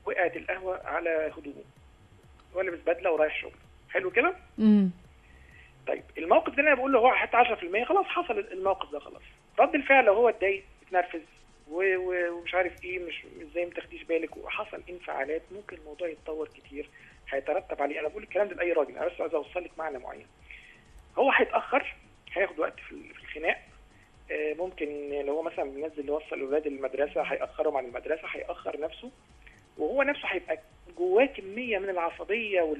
وقعت القهوة على هدومه، ولابس بدله ورايح شغل. حلو كده؟ طيب الموقف ده انا بقول له هو حتى 10% خلاص حصل الموقف ده، خلاص رد الفعل لو هو اتضايق اتنرفز ومش عارف ايه، مش ازاي ما تاخديش بالك، وحصل انفعالات، ممكن الموضوع يتطور كتير، هيترتب عليه. انا بقول الكلام ده لاي راجل، انا بس عايز اوصل لك معنى معين. هو هيتاخر، هياخد وقت في الخناق، ممكن لو هو مثلا بينزل يوصل الاولاد المدرسة هيأخرهم عن المدرسة، هيأخر نفسه، وهو نفسه هيبقى جواه كمية من العصبية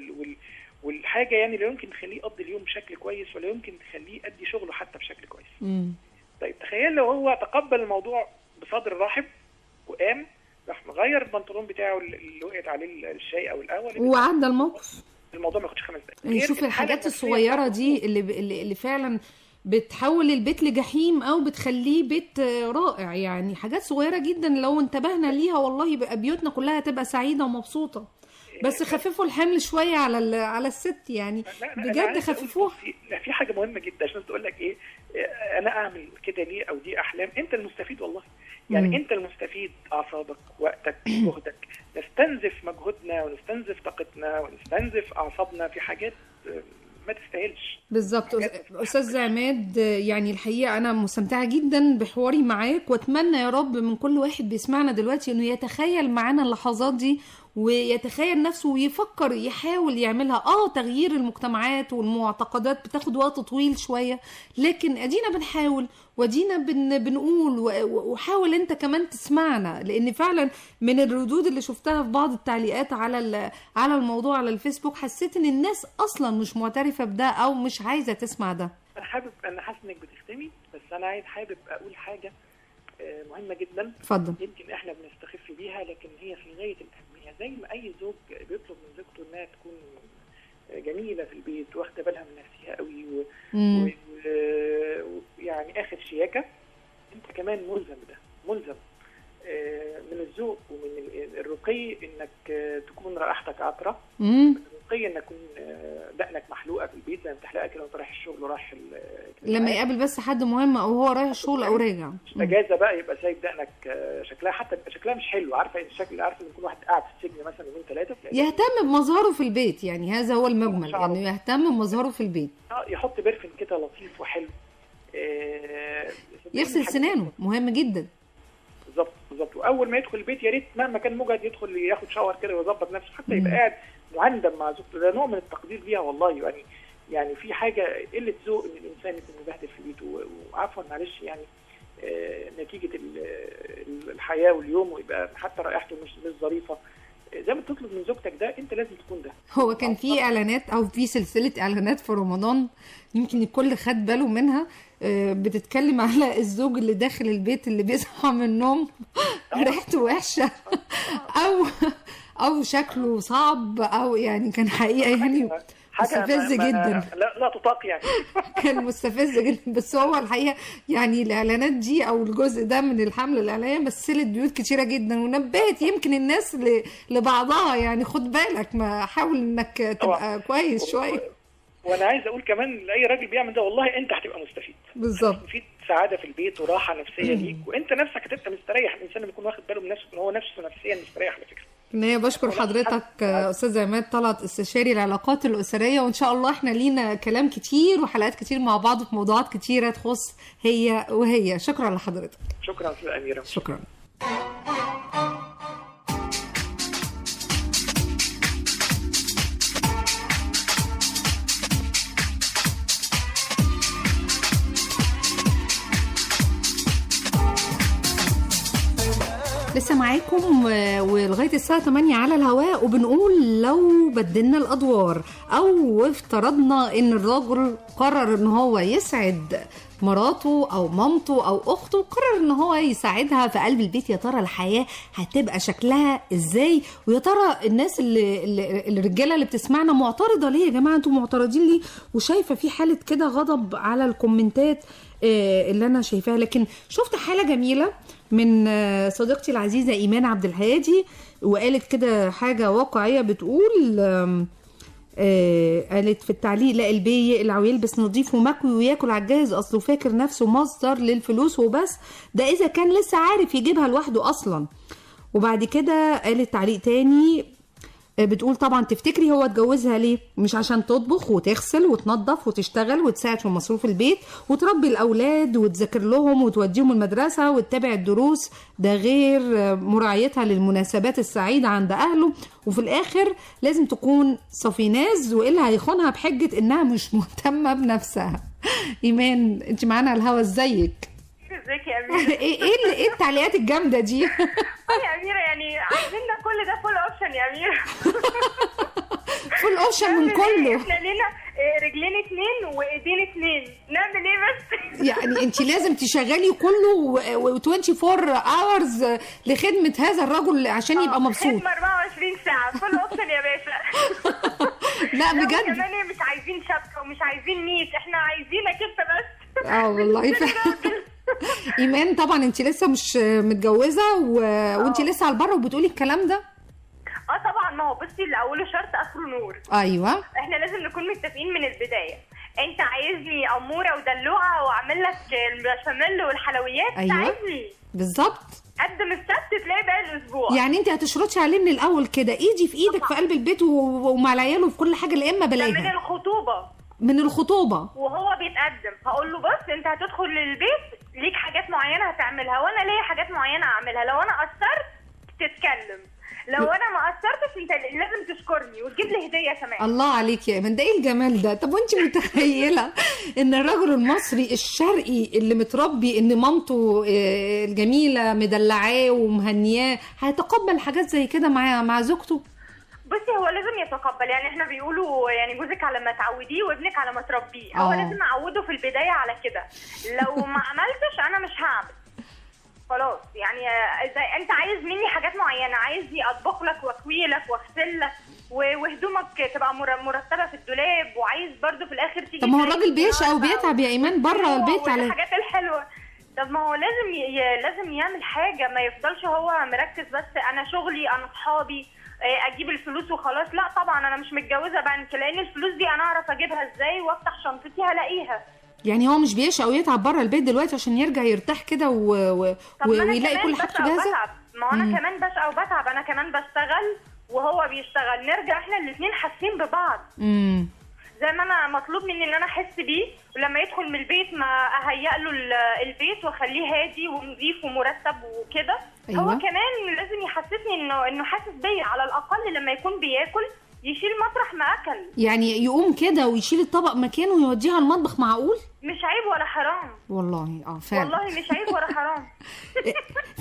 والحاجة يعني لا يمكن تخليه يقضي اليوم بشكل كويس، ولا يمكن تخليه يأدي شغله حتى بشكل كويس. طيب تخيل لو هو تقبل الموضوع بصدر رحب وقام راح مغير البنطلون بتاعه اللي وقعت عليه الشاي او القهوة وعدى الموقف، الموضوع ما ياخدش 5 دقايق. شوف الحاجات الصغيرة دي اللي فعلا بتحول البيت لجحيم او بتخليه بيت رائع، يعني حاجات صغيرة جدا لو انتبهنا ليها والله يبقى بيوتنا كلها تبقى سعيدة ومبسوطة. بس خففوا الحمل شوية على الست يعني، بجد خففوها. لا في حاجة مهمة جدا عشان تقول لك ايه، انا اعمل كده ليه او دي احلام، انت المستفيد والله يعني. انت المستفيد، اعصابك، وقتك، جهدك. نستنزف مجهودنا ونستنزف طاقتنا ونستنزف اعصابنا في حاجات ما تستاهلش. بالظبط. استاذ عماد، يعني الحقيقة انا مستمتعه جدا بحواري معاك، واتمنى يا رب من كل واحد بيسمعنا دلوقتي انه يتخيل معانا اللحظات دي، ويتخيل نفسه ويفكر يحاول يعملها. تغيير المجتمعات والمعتقدات بتاخد وقت طويل شوية، لكن ادينا بنحاول ودينا بنقول، وحاول انت كمان تسمعنا، لان فعلا من الردود اللي شفتها في بعض التعليقات على الموضوع على الفيسبوك، حسيت ان الناس اصلا مش معترفة بده او مش عايزه تسمع ده. انا حاسس انك بتختمي، بس انا حابب اقول حاجة مهمة جدا. اتفضل. يمكن احنا بنستخف بيها لكن هي في غاية الاهمية. زي ما اي زوج بيطلب من زوجته انها تكون جميلة في البيت واخده بالها من نفسها قوي ويعني اخر شياكه، انت كمان ملزم ده، ملزم من الذوق ومن الرقي انك تكون رائحتك عطره، من الرقي انك تكون دقنك محلوقه في البيت زي ما بتحلقها كده وانت رايح الشغل ورايح لما يقابل بس حد مهم او هو رايح الشغل او راجع مش اجازه بقى، يبقى سايب دقنك شكلها حتى بيبقى شكلها مش حلو. عارفه الشكل، عارفه ان كل واحد قاعد في السجن مثلا يومين 3 يهتم بمظهره في البيت، يعني هذا هو المجمل، انه يعني يهتم بمظهره في البيت، يحط برفن كده لطيف وحلو، يغسل سنانه مهم جدا. بالظبط بالظبط. واول ما يدخل البيت يا ريت مهما كان مجهد يدخل ياخد شاور كده ويظبط نفسه، حتى يبقى قاعد مهندم مع زوجته. ده نوع من التقدير ليها والله. يعني في حاجة قلة ذوق ان الانسان يكون مبهدل في بيته، وعفوا معلش يعني نتيجة الحياة واليوم، ويبقى حتى رائحته مش ظريفة. زي ما تطلب من زوجتك ده انت لازم تكون ده. هو كان في اعلانات او في سلسلة اعلانات في رمضان يمكن الكل خد باله منها، بتتكلم على الزوج اللي داخل البيت اللي بيصحى من النوم ريحته وحشة او شكله صعب، او يعني كان حقيقة يعني مستفز جدا، لا تطاق يعني. كان مستفز جدا. بس هو الحقيقة يعني الاعلانات دي او الجزء ده من الحملة الاعلانية مثلت بيوت كتيرة جدا، ونبهت يمكن الناس لبعضها، يعني خد بالك، ما حاول انك تبقى كويس شوية. وانا عايز اقول كمان لاي راجل بيعمل ده، والله انت هتبقى مستفيد. بالظبط، مستفيد سعادة في البيت وراحة نفسية ليك، وانت نفسك هتبقى مستريح. الانسان لما يكون واخد باله من نفسه هو نفسه نفسيا مستريح على فكرة. نهاية بشكر حضرتك أستاذ عماد طلعت، استشاري العلاقات الأسرية، وإن شاء الله احنا لينا كلام كتير وحلقات كتير مع بعض في موضوعات كتيرة تخص هي وهي. شكرا لحضرتك. شكرا أستاذ أميرة. شكرا. لسه معاكم ولغاية الساعة 8 على الهواء، وبنقول لو بدلنا الأدوار أو افترضنا إن الرجل قرر إن هو يسعد مراته أو مامته أو أخته، قرر إن هو يساعدها في قلب البيت، يا ترى الحياة هتبقى شكلها إزاي؟ ويا ترى الناس اللي الرجالة اللي بتسمعنا معترضة ليه؟ يا جماعة أنتوا معترضين ليه؟ وشايفة في حالة كده غضب على الكومنتات اللي أنا شايفاها. لكن شفت حالة جميلة من صديقتي العزيزة إيمان عبد الهادي، وقالت كده حاجة واقعية، بتقول قالت في التعليق: لا البي يقلع ويلبس نظيف ومكوي وياكل على الجاهز، اصله فاكر نفسه مصدر للفلوس وبس، ده اذا كان لسه عارف يجيبها لوحده اصلا. وبعد كده قالت تعليق تاني بتقول: طبعا تفتكري هو اتجوزها ليه؟ مش عشان تطبخ وتغسل وتنظف وتشتغل وتساعد في مصروف البيت وتربي الاولاد وتذاكر لهم وتوديهم المدرسة وتتابع الدروس، ده غير مراعيتها للمناسبات السعيدة عند اهله، وفي الاخر لازم تكون صفيناز والا هيخونها بحجة انها مش مهتمة بنفسها. ايمان انت معانا على الهوا، ازيك؟ ازيك يا اميره؟ ايه التعليقات الجامدة دي؟ يا اميره يعني عايزيننا كل ده full option يا اميره. full option من كله. احنا لينا رجلين 2 وايدين 2، نعمل ايه بس؟ يعني انت لازم تشغلي كله و24 hours لخدمة هذا الرجل عشان يبقى مبسوط. خدمة 24 ساعة full option يا باشا. لا بجد كمان مش عايزين شبكة ومش عايزين نيش، احنا عايزينك انت بس. والله ايمان طبعا انت لسه مش متجوزة وانت لسه على البر وبتقولي الكلام ده؟ طبعا، ما هو بصي اللي اوله شرط اخره نور. ايوه احنا لازم نكون متفقين من البداية. انت عايزني اموره ودلوعه واعمل لك البشاميل والحلويات. أيوة. عايزني بالظبط قدم السبت تلاقي باقي الاسبوع. يعني انت هتشرطي عليه من الاول كده، ايدي في ايدك في قلب البيت ومع العيال وفي كل حاجة، لا اما بلاها. من الخطوبة، من الخطوبة وهو بيتقدم هقول له بص انت هتدخل للبيت ليك حاجات معينة هتعملها وانا ليا حاجات معينة اعملها، لو انا قصرت تتكلم، لو انا ما قصرتش انت لازم تشكرني وتجيب لي هديه كمان. الله عليك يا ايمان، ده ايه الجمال ده؟ طب وانت متخيله ان الرجل المصري الشرقي اللي متربي ان مامته الجميلة مدلعاه ومهنياه هيتقبل حاجات زي كده مع زوجته؟ بصي هو لازم يتقبل، يعني احنا بيقولوا يعني جوزك على ما تعوديه وابنك على ما تربيه. هو لازم اعوده في البداية على كده، لو ما عملتش انا مش هعمل خلاص. يعني اذا انت عايز مني حاجات معينة، عايزني اطبخ لك واكوي لك واغسل لك وهدومك تبقى مرتبه في الدولاب، وعايز برضو في الاخر تيجي. طب ما هو الراجل بيشقى وبيتعب يا ايمان بره البيت على الحاجات الحلوة. طب ما هو لازم يعمل حاجة، ما يفضلش هو مركز بس انا شغلي انا اصحابي اجيب الفلوس وخلاص. لا طبعا انا مش متجوزة بنك، لان الفلوس دي انا اعرف اجيبها ازاي وافتح شنطتي هلاقيها. يعني هو مش بيشقى ويتعب بره البيت دلوقتي عشان يرجع يرتاح كده ويلاقي كل حاجته جاهزة؟ ما انا كمان بشقى وبتعب، انا كمان بشتغل وهو بيشتغل، نرجع احنا الاثنين حاسين ببعض. زي ما انا مطلوب مني ان انا احس بيه، ولما يدخل من البيت ما اهيئ له البيت واخليه هادي ونظيف ومرتب وكده. أيوة. هو كمان لازم يحسسني انه حاسس بيا، على الاقل لما يكون بياكل يشيل مطرح ما اكل، يعني يقوم كده ويشيل الطبق مكانه ويوديها المطبخ. معقول؟ مش عيب ولا حرام والله. فعلا والله مش عيب ولا حرام.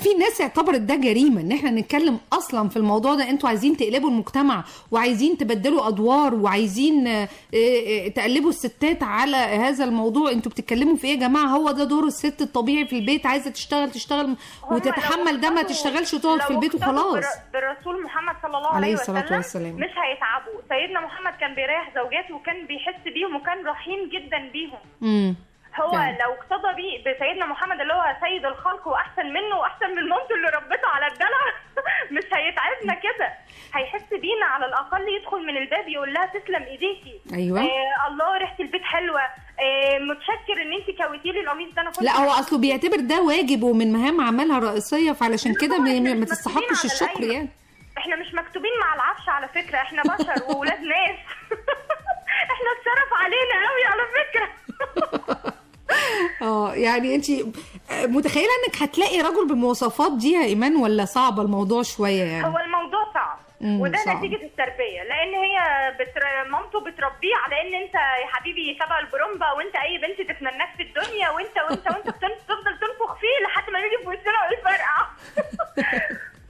في ناس اعتبرت ده جريمة ان احنا نتكلم اصلا في الموضوع ده. انتوا عايزين تقلبوا المجتمع وعايزين تبدلوا ادوار وعايزين تقلبوا الستات على هذا الموضوع. انتوا بتتكلموا في ايه يا جماعة؟ هو ده دور الست الطبيعي في البيت، عايزه تشتغل تشتغل وتتحمل ده، ما تشتغلش وتقعد في البيت وخلاص. بالرسول محمد صلى الله عليه وسلم مش هيتعبوا. سيدنا محمد كان بيريح زوجاته وكان بيحس بيهم وكان رحيم جدا بيهم. هو يعني لو اقتدى بيه بسيدنا محمد اللي هو سيد الخلق واحسن منه واحسن من مامته اللي ربته على الدلع مش هيتعبنا كده، هيحس بينا. على الاقل يدخل من الباب يقول لها تسلم ايديكي. ايوه الله ريحه البيت حلوة، متشكر ان انت كويتي لي القميص ده. انا كنت لا هو اصله بيعتبر ده واجب ومن مهام عملها الرئيسية، فعلشان كده ما تستحقش الشكر. يعني احنا مش مكتوبين مع العفش على فكرة، احنا بشر واولاد ناس. احنا اتصرف علينا قوي على فكرة. يعني انت متخيله انك هتلاقي رجل بالمواصفات دي يا ايمان ولا صعب الموضوع شوية يعني؟ هو الموضوع صعب، وده صعب. نتيجة التربية، لان هي مامته بتربيه على ان انت يا حبيبي سبق البرومبا، وانت اي بنت تتمناك في الدنيا، وانت وانت وانت بتفضل تنفخ فيه لحد ما يجي في وشنا ويفرقع.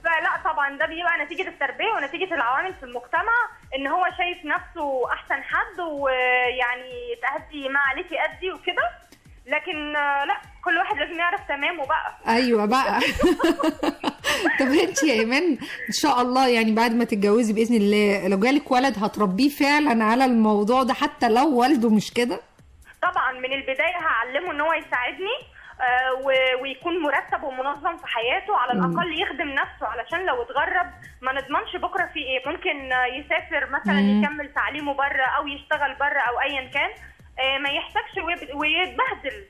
فلا طبعا ده بيبقى نتيجة التربية ونتيجة العوامل في المجتمع، ان هو شايف نفسه احسن حد، ويعني تأدي ما عليك يأدي وكده. لكن لا، كل واحد لازم يعرف تمامه بقى. ايوه بقى. طب انت يا ايمان ان شاء الله يعني بعد ما تتجوزي باذن الله لو جالك ولد هتربيه فعلا على الموضوع ده حتى لو والده مش كده؟ طبعا من البداية هعلمه ان هو يساعدني، ويكون مرتب ومنظم في حياته، على الاقل يخدم نفسه، علشان لو اتغرب ما نضمنش بكره في ايه، ممكن يسافر مثلا يكمل تعليمه بره او يشتغل بره او ايا كان، ما يحتاجش ويتبهدل.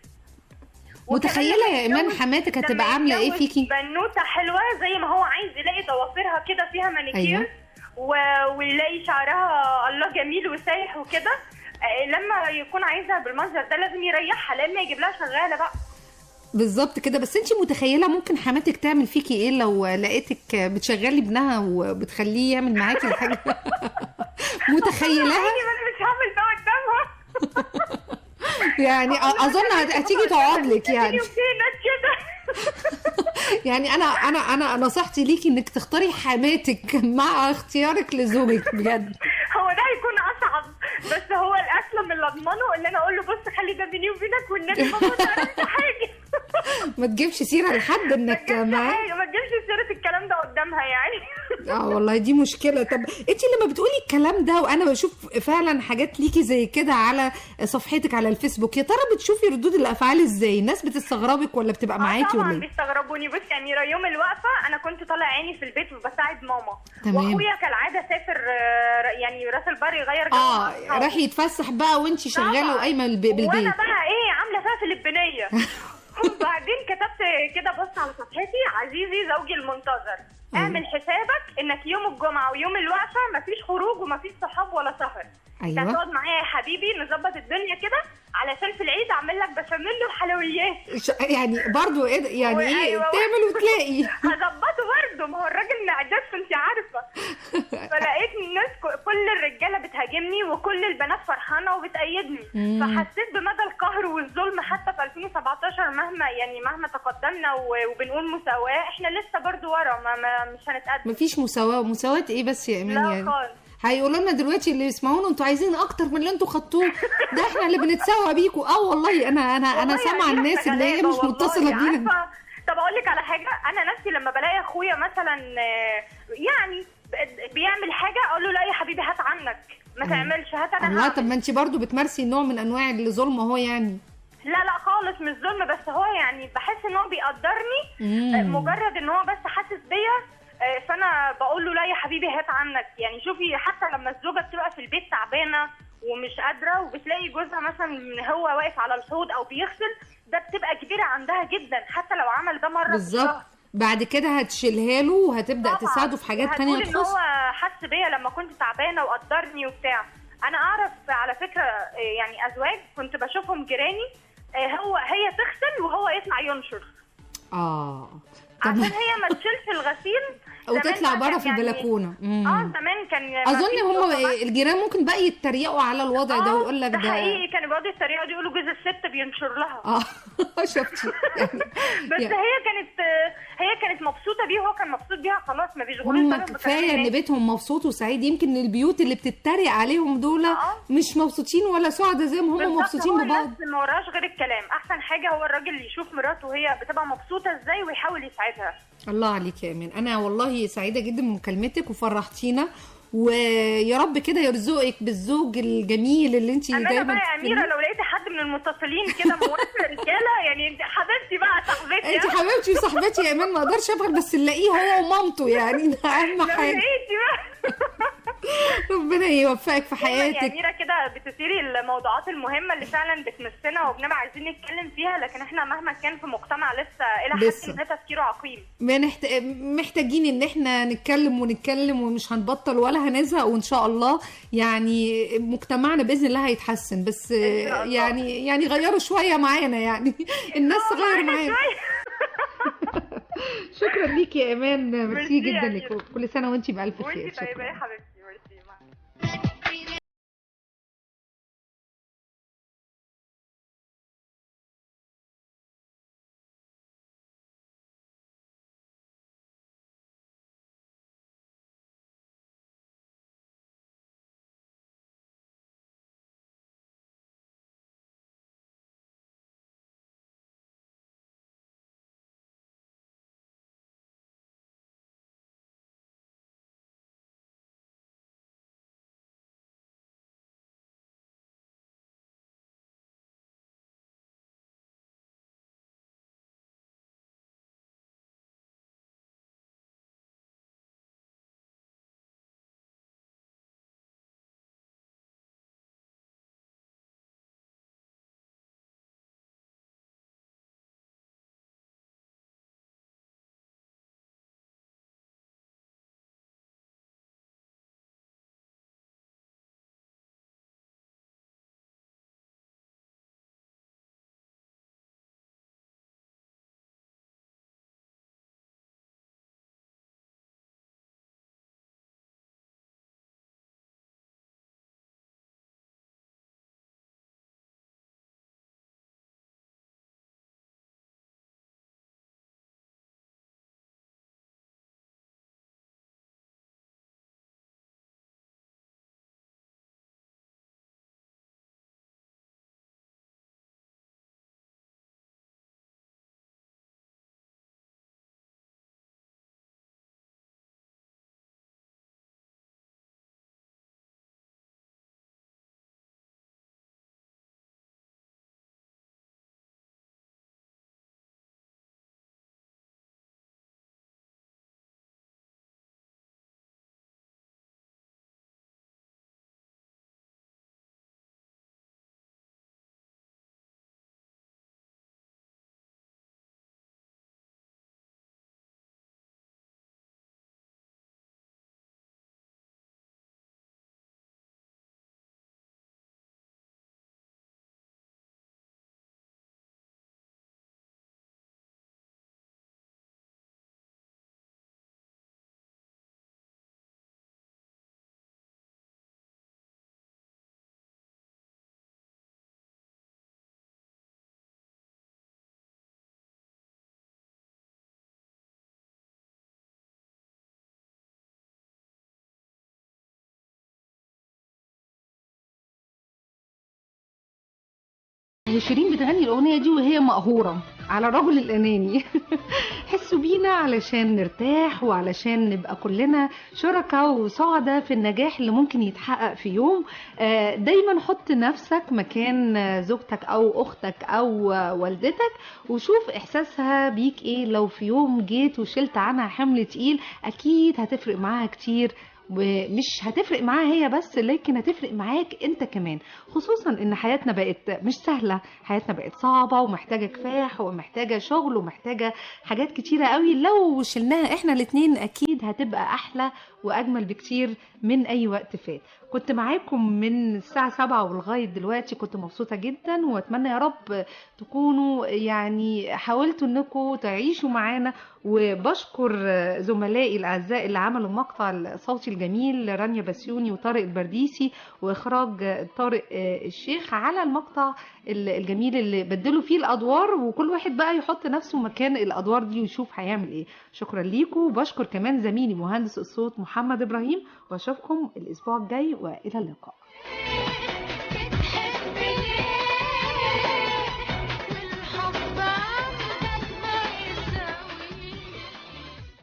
متخيله يا ايمان حماتك هتبقى عامله ايه فيكي؟ بنوته حلوة زي ما هو عايز، يلاقي ضوافرها كده فيها مانيكير، أيوة. ويلاقي شعرها الله جميل وسايح وكده. لما يكون عايزها بالمنظر ده لازم يريحها، لما يجيب لها شغالة بقى. بالظبط كده. بس انت متخيله ممكن حماتك تعمل فيكي ايه لو لقيتك بتشغلي ابنها وبتخليه يعمل معاكي الحاجة؟ متخيلها؟ انا مش هعمل ده قدامها. يعني اظن هتيجي تقعد لك يعني. يعني انا انا انا نصيحتي ليكي انك تختاري حماتك مع اختيارك لزوجك بجد. هو ده هيكون اصعب، بس هو الاسلم اللي اضمنه اللي انا اقول له بص خلي ده بيني وبينك والنبي ما تعرفش حاجة. ما تجيبش سيره لحد انك معاه، ما تجيبش سيره الكلام ده قدامها يعني. والله دي مشكلة. طب انت لما بتقولي الكلام ده وانا بشوف فعلا حاجات ليكي زي كده على صفحتك على الفيسبوك، يا ترى بتشوفي ردود الافعال ازاي؟ الناس بتستغربك ولا بتبقى معاكي ولا ايه؟ طبعا بيستغربوني. بصي يا اميره، يوم الوقفة انا كنت طالع عيني في البيت وبساعد ماما، واخويا كالعادة سافر يعني راس البر يغير جو، راح يتفسح بقى وانت شغالة وقايمه بالبيت، وانا بقى ايه عامله فيها فلبينيه. وبعدين كتبت كده بص على صفحتي، عزيزي زوجي المنتظر، اعمل حسابك انك يوم الجمعة ويوم الوقفة مفيش خروج ومفيش صحاب ولا سهر. ايوه، هتقعد معايا يا حبيبي نظبط الدنيا كده، علشان في العيد اعمل لك بشاميل وحلويات. يعني برضو ايه يعني ايه؟ أيوة، تعمل وتلاقي. هظبطه برضو، ما هو الراجل معدته انت عارفه. فلقيت الناس كل الرجالة بتهاجمني وكل البنات فرحانة وبتأيدني. فحسيت بمدى القهر والظلم حتى في 2017، مهما يعني مهما تقدمنا وبنقول مساواة، احنا لسه برضو ورا، ما مش هنتقدم. مفيش مساواة. مساواة ايه بس يا ايمان؟ لا يعني خالص. هيقولوا لنا دلوقتي اللي يسمعونا انتوا عايزين اكتر من اللي انتوا خدتوه ده، احنا اللي بنتساوى بيكوا. والله انا انا انا سامعه الناس اللي هي مش متصلة بينا. طب اقول لك على حاجة، انا نفسي لما بلاقي اخويا مثلا يعني بيعمل حاجة اقول له لا يا حبيبي هات عنك، ما تعملش، هات انا. الله، طب ما انت برضو بتمارسي نوع من انواع الظلم اهو يعني. لا لا خالص مش ظلم، بس هو يعني بحس ان هو بيقدرني، مجرد ان هو بس حاسس بيا، فانا بقول له لا يا حبيبي هات عنك. يعني شوفي حتى لما الزوجة بتبقى في البيت تعبانة ومش قادرة وبتلاقي جوزها مثلا هو واقف على الحوض او بيغسل، ده بتبقى كبيرة عندها جدا، حتى لو عمل ده مرة بالظبط. بعد كده هتشيلها له وهتبدا تساعده في حاجات ثانية تخص. هو حس بيا لما كنت تعبانة وقدرني وبتاع. انا اعرف على فكرة يعني ازواج كنت بشوفهم جيراني، هو هي تغسل وهو يطلع ينشر. عشان هي ما تشيلش الغسيل وتطلع بره في البلكونه. يعني زمان كان اظن هم الجيران ممكن بقى يتريقوا على الوضع ده ويقول لك ده حقيقي، كانوا بيقعدوا يتريقوا يقولوا جوز الست بينشر لها. شفتي يعني. بس يعني هي كانت مبسوطة بيه وهو كان مبسوط بيها، خلاص ما بيشغلوش بالهم. كفاية ان بيتهم مبسوط وسعيد. يمكن البيوت اللي بتتريق عليهم دول مش مبسوطين ولا سعداء زي ما هم مبسوطين ببعض. ما وراش غير الكلام. احسن حاجة هو الراجل يشوف مراته وهي بتبقى مبسوطة ازاي ويحاول يساعدها. الله عليك يا ايمان، انا والله سعيدة جدا بمكالمتك وفرحتينا، ويا رب كده يرزقك بالزوج الجميل اللي انت دايما. انا بقى يا اميره لو لقيتي حد من المتصلين كده موافق رجاله، يعني انت حبيبتي بقى صاحبتي، انت حبيبتي وصاحبتي يا ايمان، ما اقدرش ابخل، بس نلاقيه هو ومامته يعني، ده اهم حاجة. لو لقيتي بقى ربنا يوفقك في حياتك يا اميره. كده بتثيري الموضوعات المهمة اللي فعلا بتمسنا وبنبقى عايزين نتكلم فيها، لكن احنا مهما كان في مجتمع لسه الى حد ما تفكيره عقيم، محتاجين ان احنا نتكلم ونتكلم ومش هنبطل ولا هنزهق، وان شاء الله يعني مجتمعنا باذن الله هيتحسن، بس يعني غيروا شوية معانا يعني الناس غيروا معانا. شكرا ليكي يا ايمان، ميرسي جدا لك، كل سنة وانتي بالف خير. وانتي طيبة يا حبيبتي، ميرسي. شيرين بتغني الأغنية دي وهي مقهورة على الرجل الأناني. حسوا بينا علشان نرتاح وعلشان نبقى كلنا شركاء وسعداء في النجاح اللي ممكن يتحقق في يوم. دايما حط نفسك مكان زوجتك أو أختك أو والدتك وشوف إحساسها بيك إيه. لو في يوم جيت وشلت عنها حمل تقيل أكيد هتفرق معاها كتير، ومش هتفرق معاها هي بس، لكن هتفرق معاك انت كمان، خصوصا ان حياتنا بقت مش سهلة، حياتنا بقت صعبة ومحتاجة كفاح ومحتاجة شغل ومحتاجة حاجات كتيرة قوي. لو شلناها احنا الاتنين اكيد هتبقى احلى واجمل بكتير من اي وقت فات. كنت معاكم من الساعة 7 ولغاية دلوقتي، كنت مبسوطة جدا، واتمنى يا رب تكونوا يعني حاولتوا انكم تعيشوا معانا. وبشكر زملائي الاعزاء اللي عملوا المقطع الصوتي الجميل، رانيا بسيوني وطارق البرديسي، واخراج طارق الشيخ على المقطع الجميل اللي بدلوا فيه الادوار، وكل واحد بقى يحط نفسه مكان الادوار دي ويشوف هيعمل ايه. شكرا ليكم، وبشكر كمان زميلي مهندس الصوت محمد ابراهيم، واشوفكم الاسبوع الجاي، والى اللقاء.